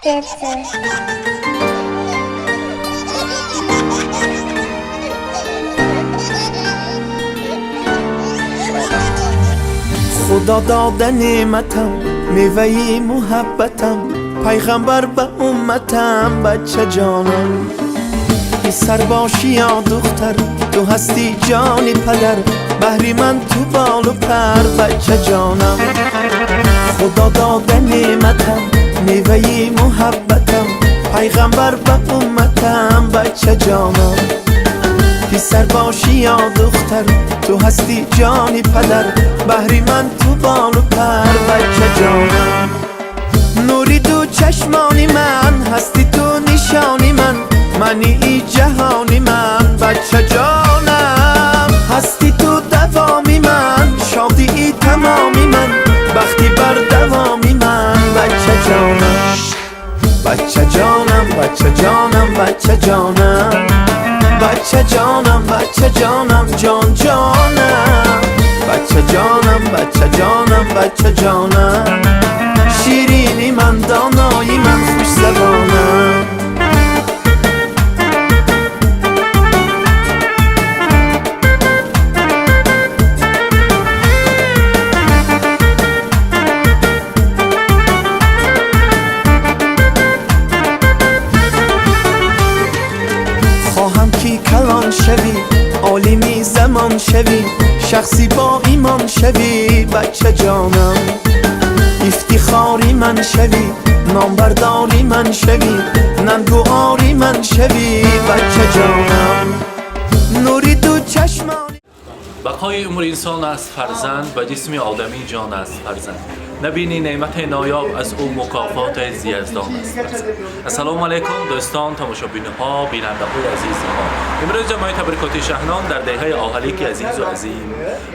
Сердце. Худо дода неъматам, меваи муҳаббатам, пайғамбар ба умматам, бача ҷонам. Писар бошӣ ё духтар, ту ҳастӣ ҷони падар, баҳри ман ту болу пар, бача ҷонам. Худо дода неъматам, меваи муҳаббатам, пайғамбар ба умматам, бача ҷонам. Писар бошӣ ё духтар, ту ҳастӣ ҷони падар, баҳри ман ту болу пар, бача ҷонам. Нури ду чашмони ман, ҳастӣ ту нишони ман, мани и ҷаҳони ман, бача ҷонам. Ҳастӣ ту давоми ман, шодии тамоми ман, бахти бар давоми ман, бача ҷонам. Бача ҷонам, бача ҷонам, бача ҷонам, бача ҷонам, бача ҷонам, ҷон ҷонам, бача ҷонам, бача ҷонам, бача ҷонам, ширини ман, донои ман, хушзабонам. Хоҳам ки калон шавӣ, олими замон шавӣ, шахси бо имон шавӣ, бача ҷонам. Ифтихори ман шавӣ, номбардори ман шавӣ, нангу ори ман шавӣ, бача ҷонам. Нури ду чашмони Бақои умри инсон аст фарзанд, ба ҷисми одамӣ ҷон аст фарзанд. Набини неъмати ноёб аз ӯ мукофоти зияздон аст фарзанд. Ассалому алайкум дӯстон, тамошобинҳо, бинандаҳои азизи мо. Имрӯз ҷамоаи табрикоти Шаҳнон дар деҳаи Оҳалики азизу азим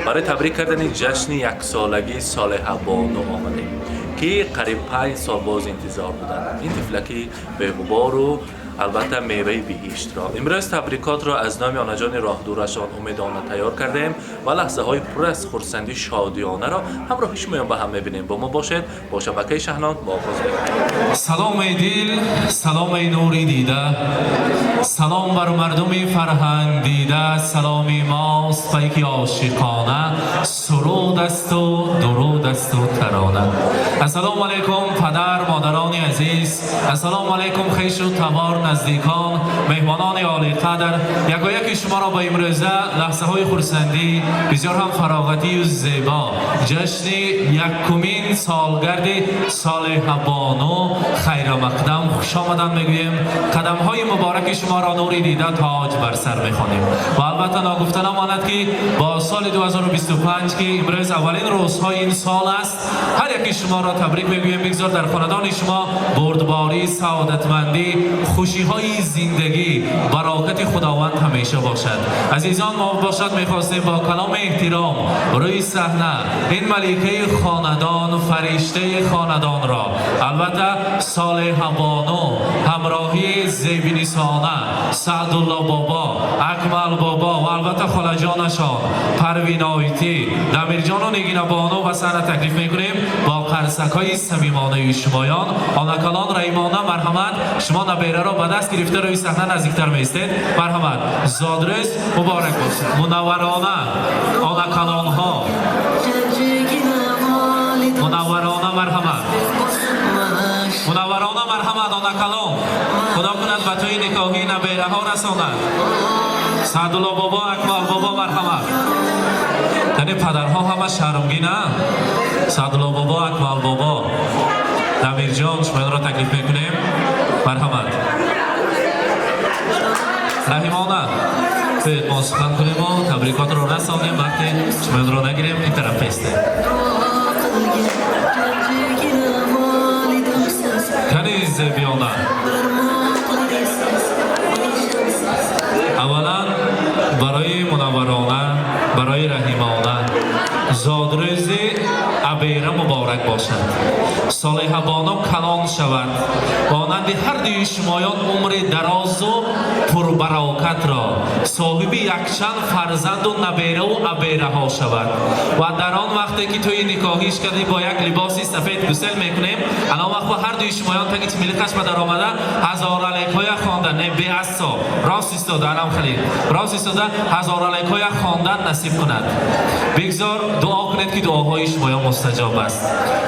барои табрик кардани ҷашни яксолагии Солиҳа бону омадем, ки қариб 5 сол боз интизор буданд ин тифлаки беғубору албатта меваи биҳиштро. Имрӯз табрикотро аз номи онаҷони роҳдурашон Умедона тайёр кардем ва лаҳзаҳои пур аз хурсандӣ шодиёнаро ҳамроҳи шумоён ба ҳам мебинем. Бо мо бошед, бо шабакаи Шаҳнон бо оғоз мекунем. Салом эй дил, салом эй нури дида, салом бар мардуми фарҳанг дида, саломи мост пайки ошиқона, суруд асту дуруд асту тарона. Ассалому алайкум падар модарони азиз, ассалому алайкум хешу табор, наздикон, меҳмонони олиқадр. Якояки шуморо ба имрӯза лаҳзаҳои хурсандӣ, бисёр ҳам фароғатию зебо, ҷашни якумин солгарди Солиҳабону хайрамақдам хушомадан мегӯем. Қадамҳои мубораки шуморо нури дида тоҷ бар сар мехонем ва албатта ногуфта намонад, ки бо соли 2025, ки имрӯз аввалин рӯзҳои ин сол аст, ҳар яки шуморо табрик мегӯем. Бигзор дар хонадони шумо бурдборӣ, саодатмандӣ, хушиҳои зиндагӣ, барокати Худованд ҳамеша бошад. Азизон, мо бошад мехостем бо каломи эҳтиром рӯи саҳна ин маликаи хонадон, фариштаи хонадонро, албатта Солиҳабону ҳамроҳии Зебинисона, Саъдулло бобо, Акмал бобо ва албатта холаҷонашон Парвиноитӣ, Дамирҷону Нигинабону ба саҳна таклиф мекунем бо қарсакҳои самимонаи шумоён. Онакалон Раимона, марҳамат, шумо набераро ба даст гирифта рӯи саҳна наздиктар меистед. Марҳамат, зодрӯз муборак бошад. Мунавварона, онакалонҳо, Мунавварона, марҳамат, Мунавварона, марҳамат, онакалон. Худо кунад ба тӯи никоҳӣ набераҳо расонад. Саъдулло бобо, Акмал бобо, марҳамат. Яъне падарҳо ҳама шармгина. Саъдулло бобо, Акмал бобо, Дамирҷон, шумоёнро таклиф мекунем, марҳамат. Раҳимона, биёед, мо сухан кунему табрикотро расонем. Вақте шумоёнро нагирем, ин тараф бистем. Кани Зебиона? Аввалан барои Мунавварона Барои Раҳимона зодрӯзи абера муборак бошад. Солиҳабону калон шавад, монанди ҳар дуи шумоён умри дарозу пурбарокатро, соҳиби якчанд фарзанду набераву абераҳо шавад ва дар он вақте ки тӯи никоҳиш кардӣ, бо як либоси сафед гусел мекунем. Ана вақт ҳар дуи шумоён таги чимилиқаш ба даромада ҳазоралайкҳоя хонда, не, беассо, рост истода, анам хеле рост истода ҳазоралайкҳоя хондан насиб кунад. Бигзор дуо кунед, ки дуоҳои шумоён мустаҷоб аст.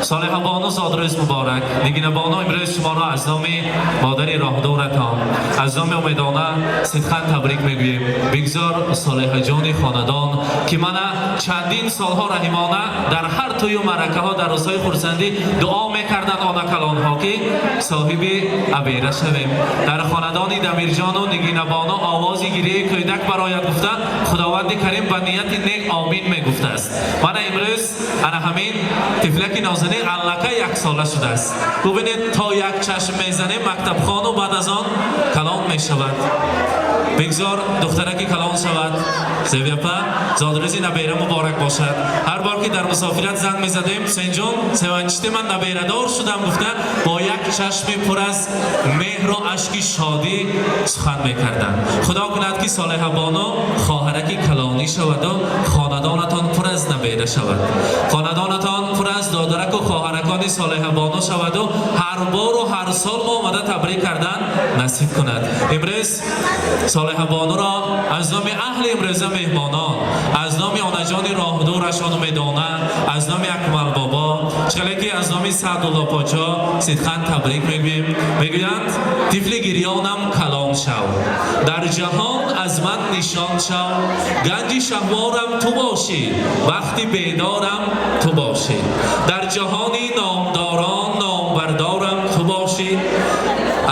Солиҳабону, зодрӯз муборак. Нигинабону, имрӯз шуморо аз номи модари роҳдоратон, аз номи Умедона сидқан табрик мегӯем. Бигзор Солиҳаҷони хонадон, ки мана чандин солҳо Раҳимона дар ҳар тӯю маъракаҳо, дар рӯзҳои хурсандӣ дуо мекарданд она калонҳо, ки соҳиби абера шавем, дар хонадони Дамирҷону Нигинабону овози гирияи кӯдак барояд гуфта, Худованди Карим ба нияти нек омин мегуфтааст. Мана имрӯз ана ҳамин тифлаки нозанин аллакай яксола шудааст. Бубинед, то як чашм мезанем, мактабхону баъд аз он калон мешавад. Бигзор духтараки калон шавад. Зебиапа, зодрӯзи набера муборак бошад. Ҳар бор ки дар мусофират занг мезадем, Ҳусейнҷон, севанчите, ман наберадор шудам гуфта, бо як чашми пур аз меҳру ашки шодӣ сухан мекарданд. Худо кунад, ки Солиҳабону хоҳараки калонӣ шаваду хонадонатон пур аз набера шавад, хонадонатон пур аз додараку хоҳаракони Солиҳабону шаваду ҳар бору ҳар сол мо омада табрик кардан насиб кунад. Имрӯз Солиҳабонуро аз номи аҳли имрӯза меҳмонон, аз номи онаҷони роҳдурашон Умедона, аз номи Акмалбобо, чале ки аз номи Саъдулло Почо сидқан табрик мегӯем. Мегӯянд: тифли гирёнам калон шав, дар ҷаҳон аз ман нишон шав, ганҷи шаҳворам ту бошӣ, вақти бедорам ту бошӣ, дар ҷаҳони номдорон номбардорам ту бошӣ,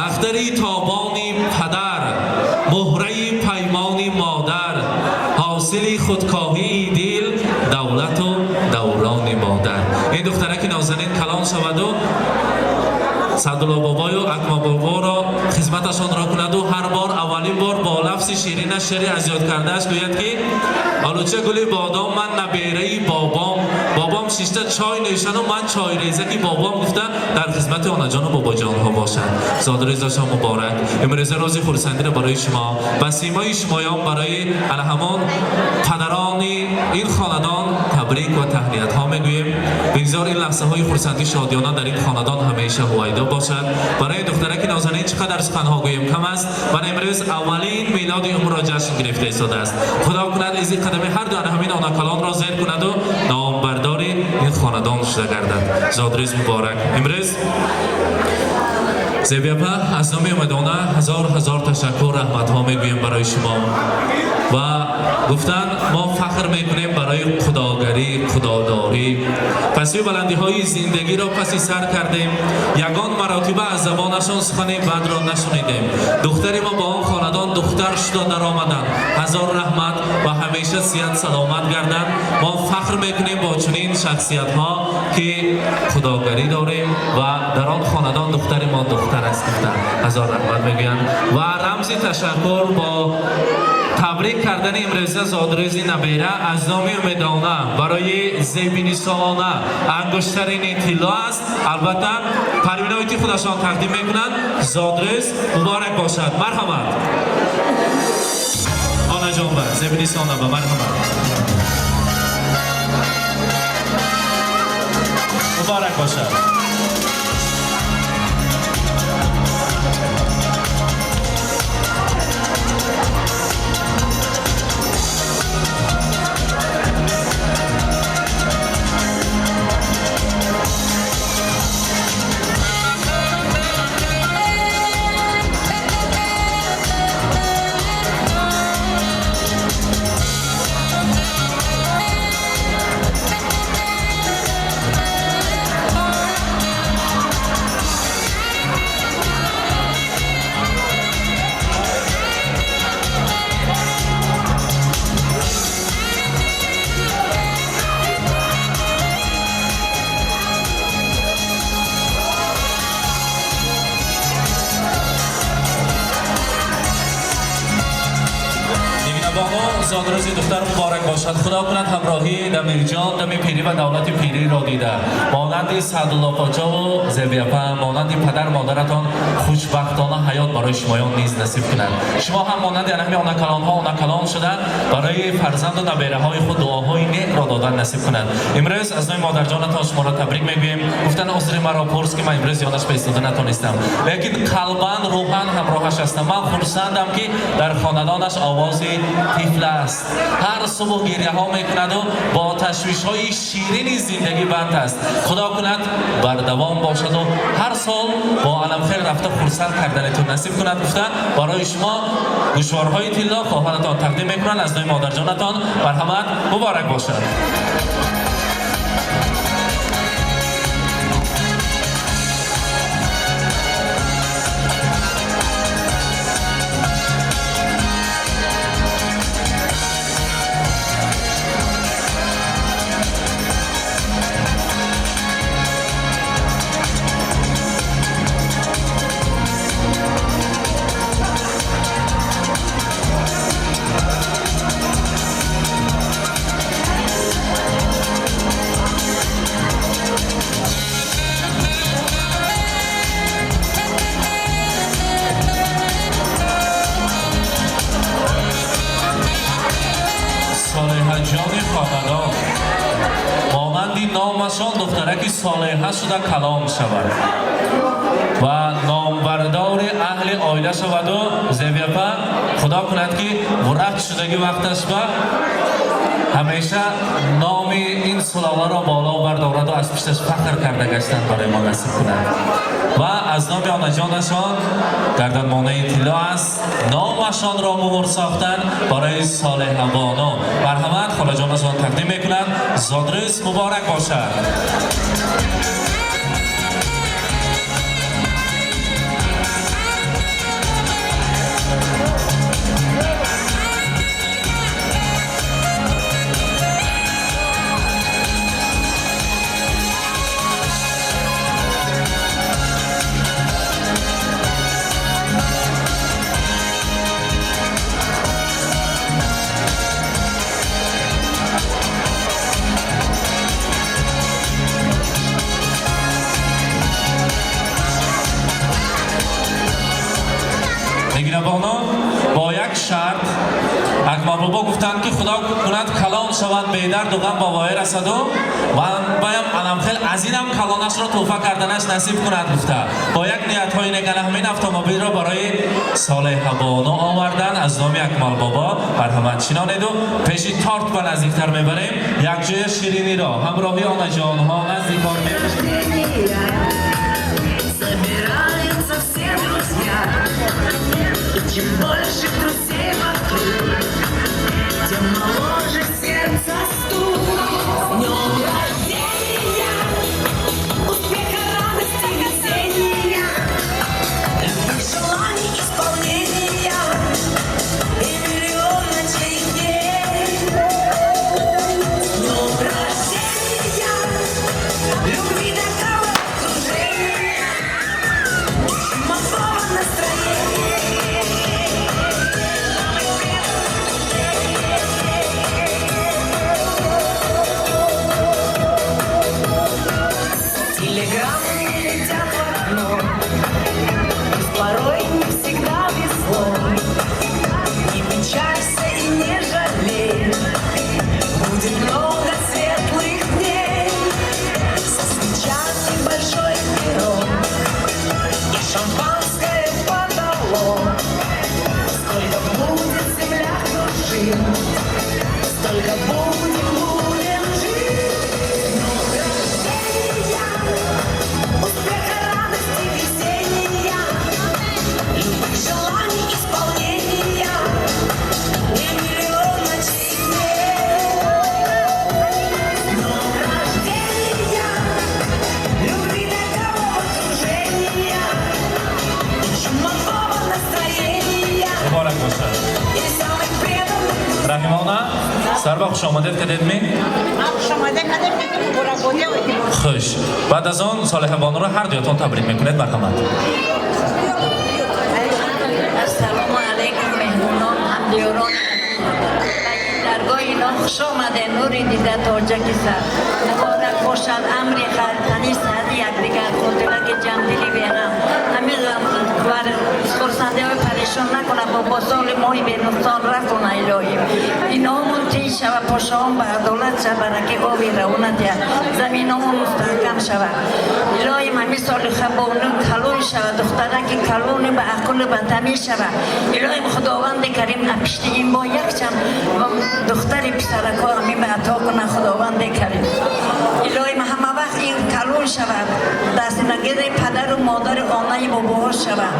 ахтари тобони падар, муҳраи паймони модар, ҳосили худкоҳии дил, давлату даврони модар. Ин духтараки нозанин калон шаваду Саъдулло бобою Акмалбоборо хизматашонро кунаду ҳар бор аввалин бор бо лафзи ширинаш шеъри аз ёд кардааш гӯяд, ки олуча гули бодом, ман набераи бобом, бобом шишта чой нӯшану ман чойрезаки бобом гуфта, дар хизмати онаҷону бобоҷонҳо бошад. Зодрӯзашон муборак. Имрӯза рӯзи хурсандиро барои шумо ба симои шумоён, барои ана ҳамон падарони ин хонадон табрик ва таҳниятҳо мегӯем. Бигзор ин лаҳзаҳои хурсандӣ, шодиёна дар ин хонадон ҳамеша ҳувайдо бошад. Барои духтараки нозанин чӣ қадар суханҳо гӯем, кам аст. Мана имрӯз аввалин милоди умрро ҷашн гирифта истодааст. Худо кунад, изи қадами ҳар ду ана ҳамин онакалонро зер кунаду номбардори ин хонадон шуда гардад. Зодрӯз муборак. Имрӯз, Зебиапа, аз номи Умедона ҳазор ҳазор ташаккур, раҳматҳо мегӯем барои шумо ва гуфтан мо фахр мекунем барои худогарӣ, худодорӣ. Пасию баландиҳои зиндагиро паси сар кардем, ягон маротиба аз забонашон сухани бадро нашунидем. Духтари мо ба он хонадон духтар шуда даромаданд. Ҳазор раҳмат ва ҳамеша сиҳат саломат гарданд. Мо фахр мекунем бо чунин шахсиятҳо, ки худогарӣ дорем ва дар он хонадон духтари мо духтар аст гуфтанд. Ҳазор раҳмат мегӯянд ва рамзи ташаккур бо табрик кардани имрӯза зодрӯзи набера аз номи Умедона барои Зебинисоона ангуштарини тилло аст. Албатта, Парвиноити худашон тақдим мекунанд. Зодрӯз муборак бошад. Марҳамат, онаҷонба, Зебинисонаба, марҳамат, муборак бошад. Зодрӯзи духтар муборак бошад. Худо кунад ҳамроҳии Дамирҷон дами пирӣ ва давлати пириро дида, монанди Саъдулло Поҷову Зебиапа, монанди падар модаратон хушбахтона ҳаёт барои шумоён низ насиб кунад. Шумо ҳам монанди анами онакалонҳо онакалон шуда, барои фарзанду набераҳои худ дуоҳои некро додан насиб кунад. Имрӯз аз номи модарҷонатон шуморо табрик мегӯем. Гуфтан, узри маро пурс, ки ман имрӯз ёнаш ба истода натонистам, лекин қалбан, рӯҳан ҳамроҳаш ҳастам. Ман хурсандам, ки дар хонадонаш овози тифл аст. Ҳар субҳ гиряҳо мекунаду бо ташвишҳои ширини зиндагӣ банд аст. Худо кунад, бардавом бошаду ҳар сол бо аламхел рафта хурсанд карданетон насиб кунад. Гуфта, барои шумо гӯшворҳои тилло хоҳаратон тақдим мекунанд аз номи модарҷонатон. Марҳамат, муборак бошад. Солеҳаҷони хонадон монанди номашон духтараки солеҳа шуда калон шавад ва номбардори аҳли оила шаваду Зебиапа, худо кунад, ки врач шудагӣ вақташ ба ҳамеша номи ин сулоларо боло бардораду аз пушташ фахр карда гаштан барои мо насиб кунад. Ва аз номи онаҷонашон гарданмонаи тилло аст, номашонро муҳр сохтан барои Солеҳабону. Марҳамат, холаҷонашон тақдим мекунанд. Зодрӯз муборак бошад. Нигинабоно, бо як шарт Акмалбобо гуфтанд, ки худо кунад, калон шавад, бедарду ғам ба воя расаду баям аламхел аз инам калонашро тӯҳфа карданаш насиб кунад гуфта, бо як ниятҳои нек ана ҳамин автомобилро барои Солеҳабоно овардан аз номи Акмалбобо. Марҳамат, шинонеду пеши торт ба наздиктар мебарем. Якҷоя шириниро ҳамроҳи онаҷонҳо, наздикон мекашем. Собираются все друзья. И чем больше друзей вокруг, тем моложе сердце стук. С днем рождения! Успеха, радости, везения, любых желаний исполнения и миллион ночей и дней. С днем рождения! Любви до головокружения, чумового настроения. Телеграммы летят в окно, пусть порой не всегда везло. Не печалься и не жалей, будет много светлых дней. Со свечами большой пирог и шампанское подало. Сколько будет земля кружить, столько будем, будем жить. С днем рождения! Успеха, радости, весенния, любых желаний исполнения и миллион ночей и дней. С днем рождения! Любви до головокружения и чумового настроения Муборак бошад. И самых преданных Раҳимона, сарва, хушомадед кардед ми? Шомада кадем, муборакбодӣ. Хуш. Баъд аз он Солеҳабонуро ҳар дуятон табрик мекунед. Марҳамат. Ассалому алайкум, меҳмонон, ҳамдиёрон. Хуш омаде, нури дида, тоҷаки сар. Муборак бошад амри хайр, тани саҳати якдигар, хотираки ҷамъдили беғам. Ҳамин хурсандиҳои парешон накунад, бо соли моҳи бенуқсон расона, илоҳим. Иномон тинч шава, пошоҳон ба адолат шава, бараки оби равона диҳад, заминомон мустаҳкам шава. Илоҳим, ҳамин соли хабону калон шава, духтараки калони ба ақлу ба тамиз шава. Илоҳим, Худованди Карим апишти ин бо якчанд духтари писаракҳо ҳамин ба ато кунад, Худованди Карим. Илоҳим, ҳама вақт ин калон шавад, дастнагири падару модару онаи бобоҳо шавад.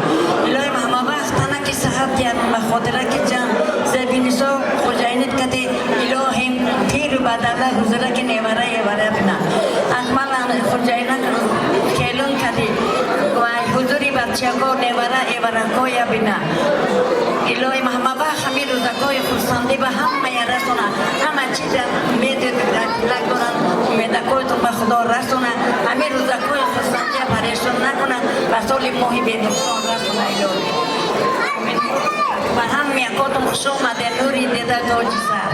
Илоҳим, ҳама вақт танаки саҳат диҳад, ба хотираки ҷам Зебинисо хоҷаинит кади. Илоҳим, пиру бадавла ҳузураки невара евара бина. Акмалан хоҷаина келун кади ва ҳузури бачако невара эваракоя бина. Илоҳим, ҳама вақт ҳамин рӯзакҳои хурсандӣ ба ҳамая расона. Ҳама чиза медлак доранд, умедакоятон ба Худо расона. Ҳамин рӯзакҳои хурсандия парешон накунад, ба соли моҳи бенуқсон расона, илоҳим. Ба ҳамаякотон хуш омаде, нури дида, тоҷи сар.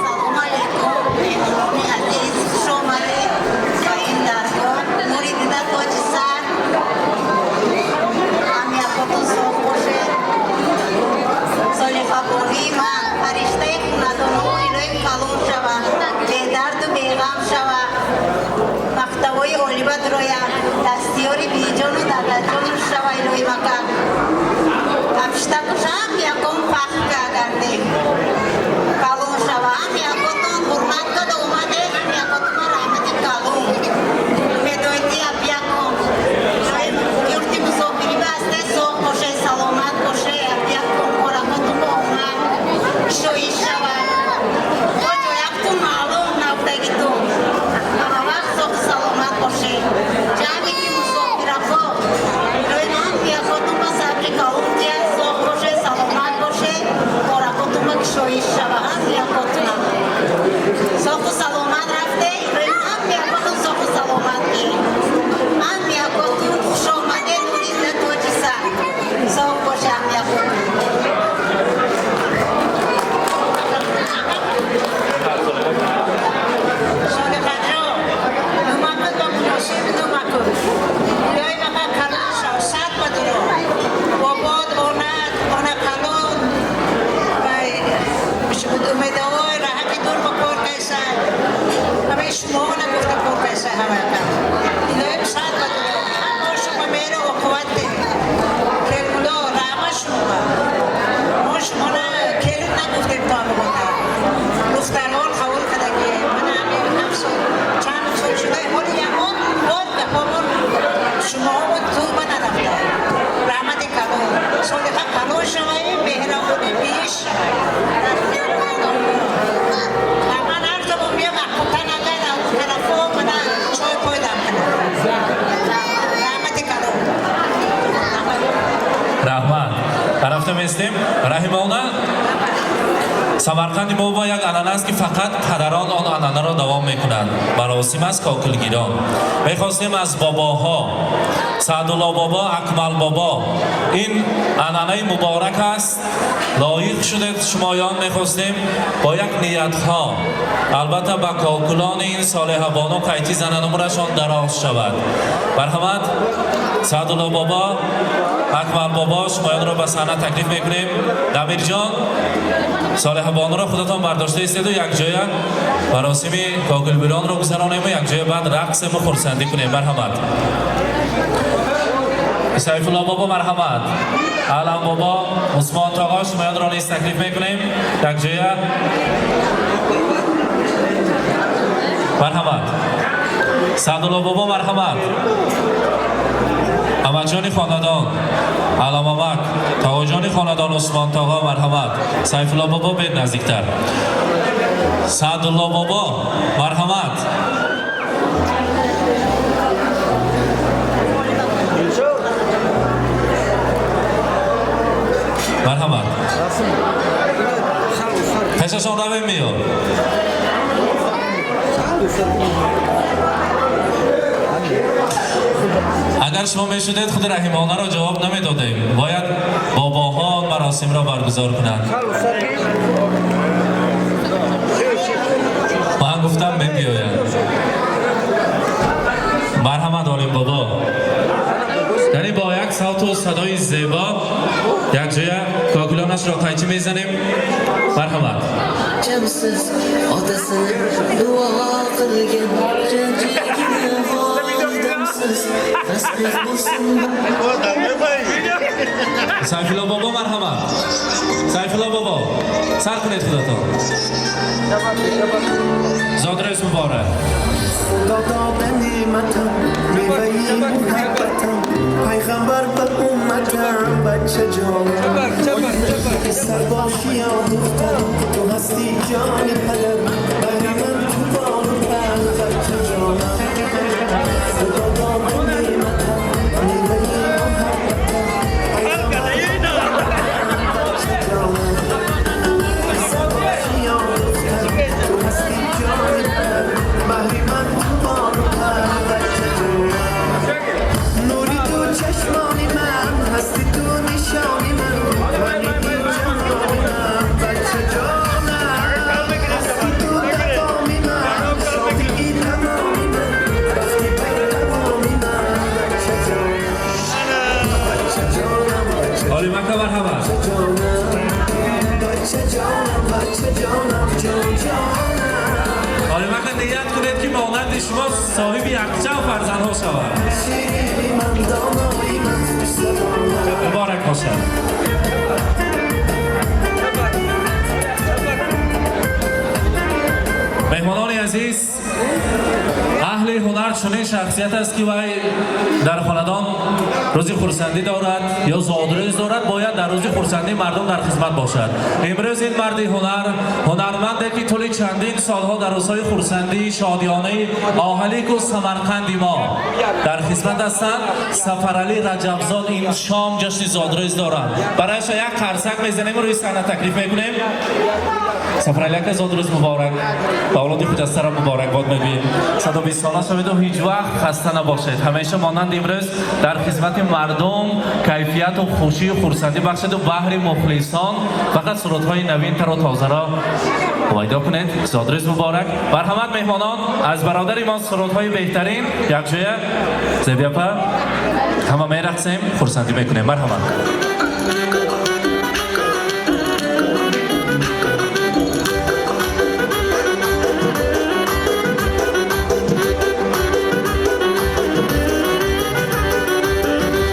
Салом алейкум, меҳмонони азиз, хуш омадед ба ин даргоҳ. Нури дида, тоҷи сар, ҳамякотон соғ бошед. Солиҳабонии ман, фариштаи хунадонҳо, илоҳи калон шава, бедарду беғам шава, мактабҳои олиба дуроя, дастиёри биҷону давлатҷону шава, илоҳи мака. Апишта бошам, ягон фахр гардем. Калон шава, ҳам якотон ҳурмат када омаде, ҳам якотума раҳмати калон. Умедоити абякон. Юрти мусофирӣ басте, соғ боше, саломат боше, абякон коракотума омад. Шоиш шава. То ҷояктун маълум навдагитун. Ҳама вақт соғу саломат боше. Ҷамъе ки мусофираҳо, илоҳим ҳам якотума сабри калон диҳад, соғ боше, саломат боше, коракотума кушоиш шава, ҳам якотуна. Соғу саломат рафте, илоҳим ҳам якотун соғу саломат ки. Ҳам якотун хуш омаде, нури дида, тоҷи сар. Соғ боше ҳам якотун. Солиҳаҷон, нумакут ба муносиб нумакут. Илоҳи мака, калон шав, сад ба дуро. Бобод, онат, она калон, умедовой раҳати дур ба кор кайсай. Ҳамаи шумоҳо нагуфта кор кайсай ҳамака. Илоҳим, сад ба дуро. Ҳамо шумо меру оқуват деҳ. Келмуло, раҳмат шумо. Мо шумона келин нагуфтем то ҳамагота. Духтарон қабул кардагӣ. Мана ҳамин 7 сол, чанд сол шуда, ҳоли ягон бор гапомон шумоҳо тума нарафта. Раҳмати калон. Солиҳа калон шаваи, меҳрабони биҳишт шавай. Ман ҳар замон биям, аққутан агар тарафо мана чой пойдам кунам. Раҳмати калон. Раҳмат. Рафта местем. Раҳимона, Самарқанди мо бо як анъана аст, ки фақат падарон он анъанаро давом мекунанд. Маросим аст кокилгирон. Мехостем аз бобоҳо, Саъдулло бобо, Акмал бобо, ин анъанаи муборак аст, лоиқ шудед шумоён. Мехостем бо як ниятҳо, албатта, ба кокулони ин Солиҳабону қайти зананд, умрашон дароз шавад. Марҳамат, Саъдулло бобо, Акмал бобо, шумоёнро ба саҳна таклиф мекунем. Дамирҷон, Солиҳабонуро худатон бардошта истеду якҷоя маросими кокилбиронро гузаронему, якҷоя баъд рақсему хурсандӣ кунем. Марҳамат, Сайфулло бобо, марҳамат, Алам бобо, Усмон тоғо, шумоёнро низ таклиф мекунем якҷоя. Марҳамат, Саъдулло бобо, марҳамат, Амаҷони хонадон, Аламамак, тоғоҷони хонадон, Усмон тоғо, марҳамат. Сайфулло бобо, бед наздиктар. Саъдулло бобо, марҳамат. Марҳамат, пешашон равем, меё. Агар шумо мешудед, худи Раҳимонаро ҷавоб намедодем. Бояд бобоҳон маросимро баргузор кунанд. Ман гуфтам, мебиёяд. Марҳамат, Олим бобо. Яъне бо як савту садои зебо якҷоя кокилонашро қайчӣ мезанем. Марҳамат. Chamsiz otasini duo qilgin, jajigina volidamsiz tasbeh bo'lsin. Сайфулло бобо, марҳамат. Сайфулло бобо, сар кунед худатон. Зодрӯз муборак. Худо дода неъматам, меваи муҳаббатам, пайғамбар ба умматам, бача ҷонам. Писар бошӣ ё духтар, ту ҳастӣ ҷони падар, бари ман ту болу пар, бача ҷонам. Худо дода неъматам, меваи муҳаббатам, пайғамбар ба умматам, бача ҷонам. Писар бошӣ ё духтар, ту ҳастӣ ҷони падар, баҳри ман ту болу пар, бача ҷонам. Нури ту чашмони ман, ҳасти ту нишони ман, мани ҷаҳони ман, бача ҷонам. Ҳасти ту давоми ман, шодии тамоми ман, бахти пайравони ман, бача ҷонам. Бача ҷонам, бача Олимака, марҳамат. ҷонам, бача ҷонам, бача ҷонам, ҷон ҷонам. Олимака, ният кунед, ки монанди шумо соҳиби якчанд фарзандҳо шавад. Ширини ман, донои ман, хушзабонам. Муборак бошад. Меҳмонони азиз, аҳли ҳунар чунин шахсият аст, ки вай дар хонадон рӯзи хурсандӣ дорад ё зодрӯз дорад, бояд дар рӯзи хурсандӣ мардум дар хизмат бошад. Имрӯз ин марди ҳунар, ҳунарманде, ки тӯли чандин солҳо дар рӯзҳои хурсандӣ, шодиёнаи оҳалику Самарқанди мо дар хизмат ҳастанд, Сафаралӣ Раҷабзод, ин шом ҷашни зодрӯз доранд. Барояшон як қарсак мезанем, рӯи саҳна таклиф мекунем. Сафаралӣ ака, зодрӯз муборак! Ба авлоди хуҷастара муборакбод мегӯем. 120 сола шаведу ҳеҷ вақт хаста набошед. Ҳамеша монанди имрӯз дар хизмати мардум кайфияту хушию хурсандӣ бахшеду баҳри мухлисон фақат сурудҳои навинтару тозаро ҳувайдо кунед. Зодрӯз муборак! Марҳамат, меҳмонон, аз бародари мо сурудҳои беҳтарин якҷоя, Зебиапа, ҳама мерақсем, хурсандӣ мекунем. Марҳамат.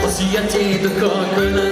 Vasiyati duka.